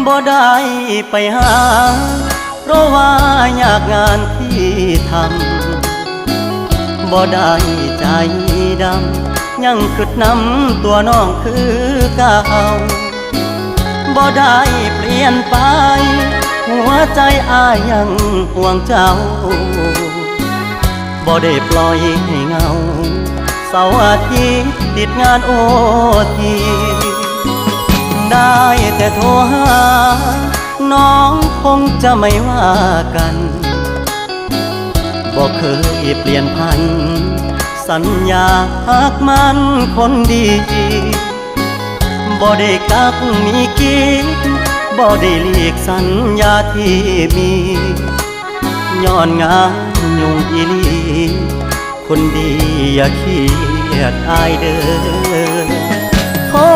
ບໍ່ໄດ້ໄປຫາ ເພາະວ່າຍາກງານທີ່ທຳ ບໍ່ໄດ້ໃຈດຳ ຍັງຄິດນຳຕົວນ້ອງຄືເກົ່າ ບໍ່ໄດ້ປ່ຽນໄປ ຫົວໃຈອ້າຍຍັງຫ່ວງເຈົ້າ ບໍ່ໄດ້ປ່ອຍໃຫ້ເຫງົາ ເສົາອາທິດຕິດງານໂອທີ ໄດ້ແຕ່ໂທຫາ ນ້ອງຄົງຈະໄມ່ວ່າກັນ ບໍ່ເຄີຍປ່ຽນຜັນ ສັນຍາຮັກໝັ້ນຄົນດີ ບໍ່ໄດ້ກັກມີກີດ ບໍ່ໄດ້ຫຼີກສັນຍາທີ່ມີ ຍ້ອນງານຫຍຸ້ງອີ່ຫຼີ ຄົນດີຢ່າຄຽດອ້າຍເດີ ຂໍ